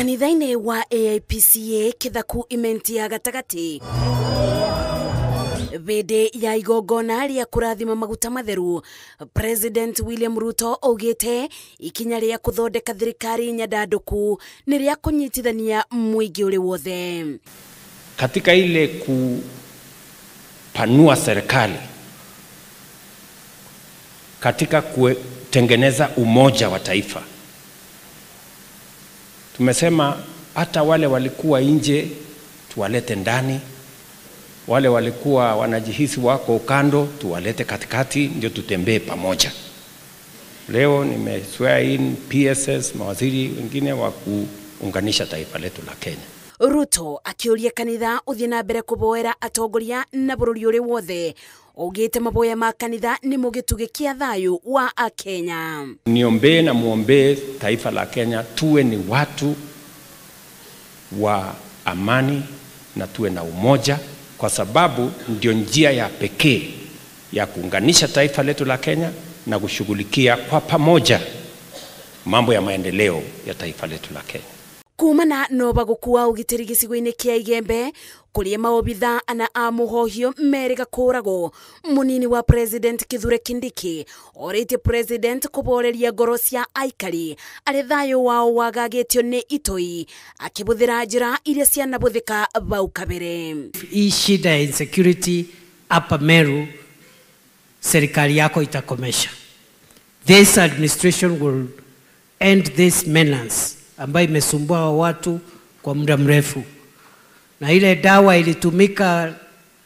Kanitha-inĩ wa AIPCA Kithaku imenti ya gatagatĩ bĩndĩ ya igongona rĩa kũrathima maguta matheru, President William Ruto augĩte ikinya rĩa kũthondeka thirikari nyandandũku nĩ rĩa kũnyitithania mũingĩ ũrĩ wothe. Katika ile kupanua serikali, katika kutengeneza umoja wa taifa, tumesema hata wale walikuwa nje tuwalete ndani, wale walikuwa wanajihisi wako kando tuwalete katikati, ndio tutembee pamoja. Leo nime swear in PSS, mawaziri wengine wa kuunganisha taifa letu la Kenya. Ruto akiuria kanitha uthie na mbere kuboera atongoria na bururi uri wothe, augite maboya ma kanitha ni mugitugi kia thayu wa Akenya. Niombee na muombee taifa la Kenya, tuwe ni watu wa amani na tuwe na umoja, kwa sababu ndio njia ya pekee ya kuunganisha taifa letu la Kenya na kushughulikia kwa pamoja mambo ya maendeleo ya taifa letu la Kenya. Kumana no ũbagũku wa ũgitĩri gĩcigo-inĩ kĩa Igembe kũrĩa maobitha ana a mũhohio merĩga kũragwo, mũnini wa President Kithure Kindiki orĩtie President kũboreria ngoro cia aikari arĩa thayũ wao wagagĩtio nĩ itoi akĩbũthĩra njĩra iria cianabũthĩka bau kabere. Hii shida ya insecurity hapa Meru, serikali yako itakomesha. This administration will end this menace ambayo imesumbua watu kwa muda mrefu. Na ile dawa ilitumika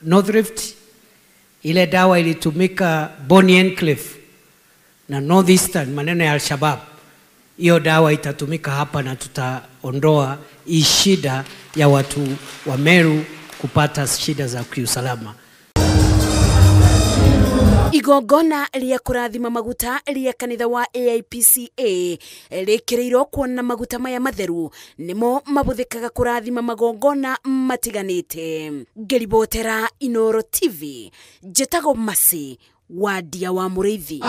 North Rift, ile dawa ilitumika Bonny Enclave na Northeastern, maneno ya Al-Shabaab, hiyo dawa itatumika hapa na tutaondoa hii shida ya watu wa Meru kupata shida za kiusalama. Igongona rĩa kũrathima maguta rĩa kanitha wa AIPCA rĩkĩrĩirwo kuona maguta maya matheru nĩmo mabũthĩkaga kũrathima magongona matiganĩte. Ngĩribotera Inooro TV, njĩtagwo Mercy Wandia wa Mũrĩithi.